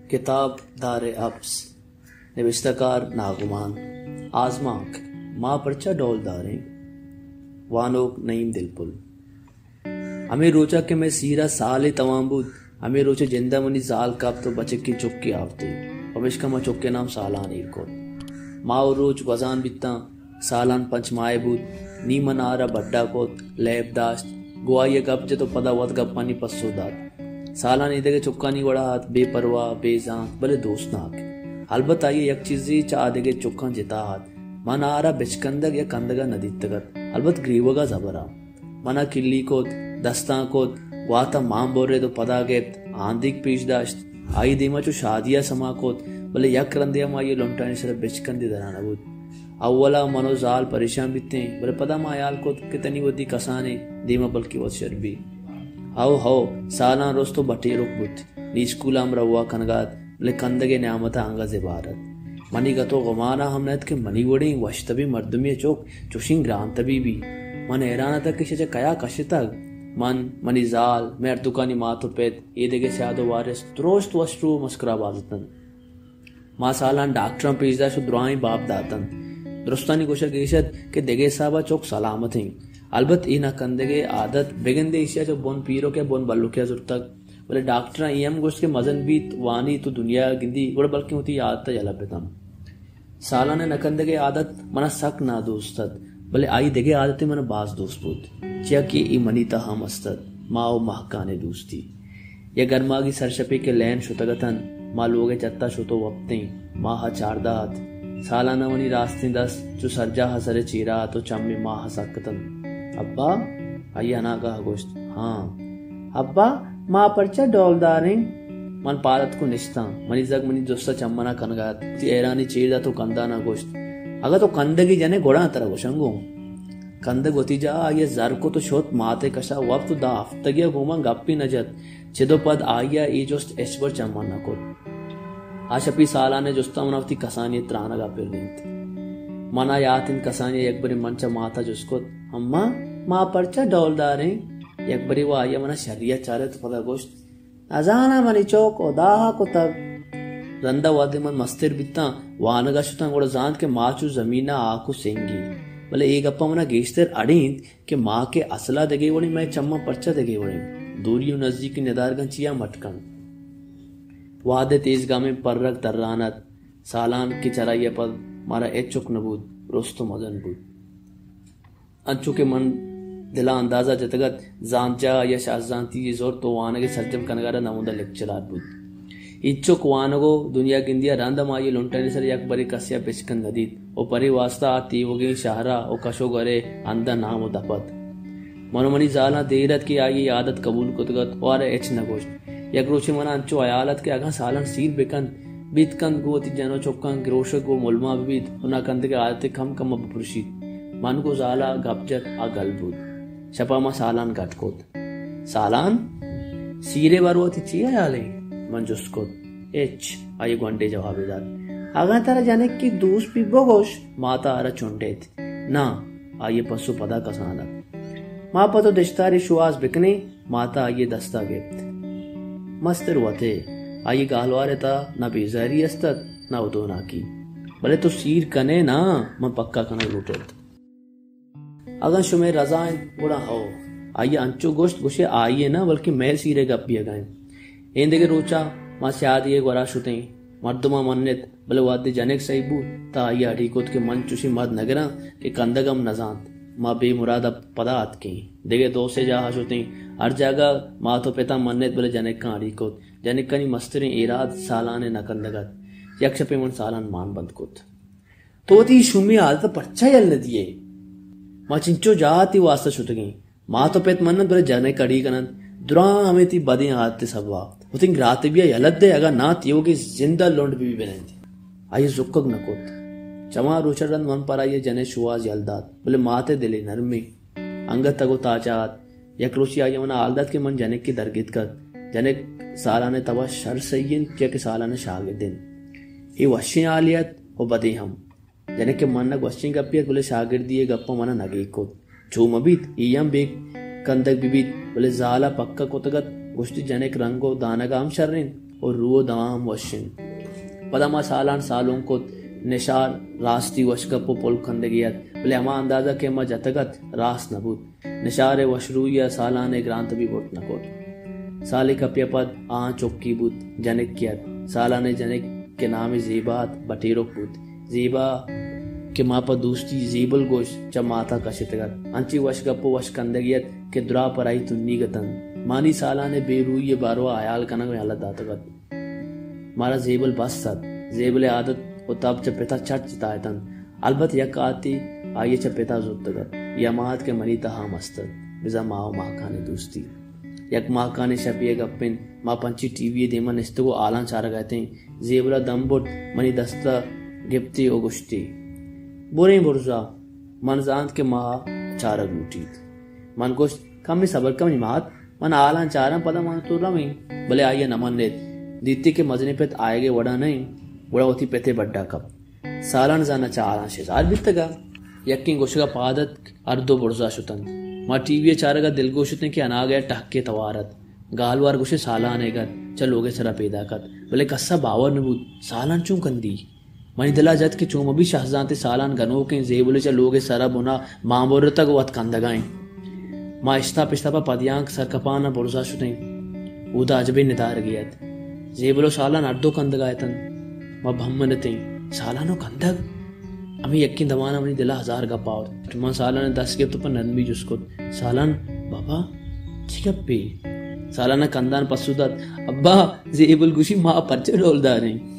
کتاب دار اپس، نبشتہ کار ناگمان، آزمانک، ما پرچا ڈولداریں؟ وانوک نعیم دلپل۔ ہمے روچا کہ مئے سیرا سالے توان بوت، ہمے روچ جندا منی زال کپت و بچکیں چکے آورتی، پمیشکا ما چکے نام سالان ایر کت۔ ما و روچ گوزان بیتاں۔ سالان پنچ ماہے بوت، نی من آرا بڈا کت، لیب داشت، گوں آئی ء گپ جت و پدا وت گپانی پسو دات۔ سالان ایدگہ چکانی وڑا ات، بے پرواہ، بے زانت، بلے دوستناک۔ البت آئی ء یک چیزے چہ آدگہ چکاں جتا ات، من آرا بچکندگ یا کندگ ء نہ دیتگ ات، البت گریوگ ء زبر ء۔ من ء کلی کت، دستاں کت، گوات ء مان برت و پدا گپت، آندیک پیش داشت۔ آئی دیما چو شادی ء سما کت، بلے یک رندے ہم آئی ء لنٹانی سر ء بچکندے درا نہ بوت۔ اول ء من و زال پریشان بیتیں، بلے پدا ما ہیال کت کہ تنی وتی کسانیں، دیما بلکیں وت شر بی۔ ہو ہو، سالاں رست و بٹیرک بوت۔ نی اسکول ء ہم روا کنگا ات، بلے کندگ ء نیامت ء انگہ زبار ات۔ منی گت و گمان ء ہم نہ ات کہ منی وڑیں وش تبیں مردمے ء چک چوشیں گران تبی بی۔ من حیران اتاں کہ ایشی ء چہ کیا کشتگ۔ من، منی زال، مئے ہردوکانی مات و پت، ایدگہ سیاد و وارث درست وش رو مسکرا باز اتنت۔ ما سالاں ڈاکٹراں پیش داشت و درائیں باب داتنت۔ درستانی گوشگ ایش ات کہ دگہ حسابا چک سلامت انت۔ البت اے نہ کندگے عادت، بگندے ایشیا چہ بن پیرک یا بن بلکیا زرتگ۔ بلے ڈاکٹراں اے ہم گوشت کہ مزن بیت، وانیت و دنیا گندی، گڑا بلکیں وتی عادتا یلہ بدنت۔ سالان ء نہ کندگے عادت منا سک نادوست ات، بلے آئی دگہ عادتے منا باز دوست بوت، چیا کہ اے منی تہا ہم است ات، ماہ و مہکانیں دوستی۔ یک گرماگی سرشپے کہ لین شتگ اتنت، ما لوگ ء چتا شت و وپتیں۔ ماہ چاردہ ات۔ سالان ء منی راستیں دست چو سرجاہ ء سر ء چیرا ات و چمے ماہ ء سک اتنت۔ ابا؟ آئی ء اناگاہ گوشت، ہاں۔ ابا، ما پرچا ڈولداریں؟ من پاد اتک و نشتاں۔ منی زھگ منی جست ء چمانا کنگا ات۔ وتی حیرانی چیر دات و کندانا گوشت، اگاں تو کندگی جنئے گڑا ترا گوشاں گوں۔ کندگ وتی جاہ ء آئی ء زر کت و شت، مات ء کشا وپت و داں ہفتگی ء گوں من گپے نہ جت۔ چد و پد آئی ء اے جست ہچبر چماں نہ کت۔ آ شپی سالان ء جستاں منا وتی کسانی ء ترانگ ء پرینت۔ منا یات انت کسانی ء یکبرے من چہ مات ء جست کت، اماں، ما پرچا ڈولداریں؟ یکبرے و آئی ء منا شری ء چارت و پدا گوشت، نزاناں منی چک ہدا ء کتگ۔ رند ء وھدے من مستر بیتاں، وانگ ء شتاں، گڑا زانت کہ ما چو زمین ء ہاک و سنگی۔ بلے اے گپ ء منا گیشتر اڑینت کہ ما کہ اسل ء دگہ وڑیں، مئے چماں پرچا دگہ وڑیں؟ دوری و نزیکی ندارگاں چیا مٹ کنت؟ وھد ء تیز گامیں پرگ تران ات۔ سالان کہ چرائی ء پد مارا ہچ چک نہ بوت، رست و مزن بوت۔ انچو کہ من دل ء اندازہ جتگ ات، زانتجاہ ء آئی ء شہزانتی یے زرت و وانگ ء سرجم کنگ ء را نمود ء لیکچرار بوت۔ اینچک وانگ و دنیا گندی ء رند ہم آئی ء لنٹانی سر ء یک برے کسے ء بچکند نہ دیت و پرے واستا آ تیوگیں شہر ء و کش و گور ء ہند ء نام و دپ ات۔ من و منی زالاں دیر ات کہ آئی ء اے عادت قبول کتگ ات و آرا ہچ نہ گوشت۔ یک روچے منا انچو ہیال ات کہ اگاں سالان سیر بہ کنت، بیت کنت گوں وتی جن و چکاں گروشگ و ملما بہ بیت و نہ کنت کہ عادت ء کم کم ء بہ پرشیت۔ من گوں زالا گپ جت، آ گل بوت۔ شپا ما سالان گٹ کت۔ سالان، سیرے باروا تئی چی ہیال انت؟ من جست کت۔ ہچ، آئی ء گونڈیں جوابے دات۔ اگاں ترا جنکے دوست بیت بگوش۔ مات ء آرا چنڈیت۔ ناں، آئی ء پسو پدا کسان ات۔ ما پہ تو دشتارے شوہاز بکنیں۔ مات ء آئی ء دست ء گپت۔ مستر وت ء آئی ء گالوار ء تہا نہ بیزاری است ات، نہ ودوناکی۔ بلے تو سیر کن ئے ناں، من پکا کنگ لوٹ ات۔ اگاں شمئے رضا انت، گڑا ہئو۔ آئی ء انچو گوشت، گوشئے آئی ء نہ، بلکیں مئے سیر ء گپ بیئگ ء انت۔ ایندگہ روچ ء ما سیادی ء گورا شتیں۔ مردماں منت، بلے وہدے جنک سہی بوت، تہ آئی ء اڑی کت کہ من چوشیں مرد نہ گراں کہ کندگ ہم نہ زانت۔ ما بے مراد ء پدا اتکیں۔ دگہ دو سے جاہ ء شتیں۔ ہر جاگہ مات و پتاں منت، بلے جنکاں اڑی کت۔ جنکانی مستریں ایراد سالان ء نہ کندگ ات۔ یک شپے من سالان مان بند کت۔ تو وتی شومیں عادت ء پرچا یل نہ دیئے؟ ما چنچو جاہ ء تئی واستا شتگیں۔ مات و پت مننت، بلے جنک اڑی کننت۔ دراہ ہمے تئی بدیں عادت ء سبب ء۔ وتی گراتبی ء یلہ دئے، اگاں ناں تیوگیں زند ء لنڈ بہ بی بنند۔ آئی ء زکگ نہ کت۔ چماں روچ ء رند من پر آئی ء جنئے شوہاز یل دات، بلے مات ء دلے نرمیں۔ انگت تگ و تاچ ء ات۔ یک روچے آئی ء من ء ہال دات کہ من جنکے درگیتک ات۔ جنک سالان ء تب ء شر سہی انت، چیا کہ سالان ء شاگرد انت۔ اے وشیں ہالے ات و بدیں ہم۔ جنک ء من ء گوشیں گپے ات، بلے شاگردی ء گپ ء من ء نگیگ کت۔ چو مہ بیت، اے ہم بے کندگ بہ بیت، بلے زال ء پکا کتگ ات، گوشتی جنک رنگ و دانگ ء ہم شر انت۔ و روح و دماغ ہم وش انت۔ پدا ما سالان سالونک کت۔ نشار راستی وش گپ و پل کندگی ات، بلے ہما اندازہ کہ ما جتگ ات، راست نہ بوت۔ نشار ء وشروئی ء سالان ء گرانتبی برت نہ کت۔ سالے کپی ء پد آہاں چکی بوت، جنکے ات۔ سالان ء جنک کہ نام زیبا ات، بٹیرک بوت۔ زیبا کہ ما پہ دوستی زیبل گوشت، چہ مات ء کشتگ ات۔ انچیں وش گپ و وش کندگی ات کہ دراہ پر آئی تنیگ اتنت۔ مانی سالان ء بے روئی ء باروا ہیال کنگ ء یلہ داتگ ات۔ مارا زیبل بس ات۔ زیبل ء عادت و تب چہ پت ء چٹ جتا اتنت۔ البت یک آتے آئی ء چہ پت ء زرتگ ات۔ اے ہما ات کہ منی تہا ہم است ات۔ بزاں ماہ و ماہکانی دوستی۔ یک ماہکانی شپے ء گپ انت، ما پنچی ٹی وی ء دیما نشتگ و ہالاں چارگ ء اتیں۔ زیبل ء دم برت، منی دست ء گپتی و گوشتی، بریں برزا، من زانت کہ ماہ چارگ لوٹیت۔ من گوشت، کمے صبر کن منی مات، من ہالاں چاراں، پدا من تو رویں۔ بلے آئی ء نہ منیت۔ دیتی کہ مزنیں پت آیگ ء وڑا نہ انت، گڑا وتی پت ء بڈا کپت۔ سالان زاناں چہ ہالاں شزار بیتگ ء یکیں گوشگ ء پاد اتک، ہر دو برزا شتنت۔ ما ٹی وی ء چارگ ء دلگوش اتیں کہ اناگہ ء ٹہکے توار ات۔ گالوار گوشے سالان ئیگ ات، چہ لوگ ء سرا پیداک ات، بلے کس ء باور نہ بوت۔ سالان چون کندی؟ منی دل ء جت کہ چون مہ بیت شہزانت ء سالان گنوکیں زیبل ء چہ لوگ ء سرا بنا مان برتگ ء وت کندگ ء انت۔ ما اشتاپ اشتاپ ء پدیانک سرکپان ء برزا شتیں۔ اودا عجبیں ندارگے ات۔ زیبل ء سالان ہر دو کندگ ء اتنت۔ ما بھمن اتیں۔ سالان ء کندگ؟ ہمے یکیں دمان ء منی دل ء ہزار گپ آورت۔ من سالان ء دست گپت ء پہ نرمی جست کت، سالان، بابا، چی گپے؟ سالان ء کندان پسو دات، ابا، زیبل گوشی ما پرچہ ڈولدار ایں؟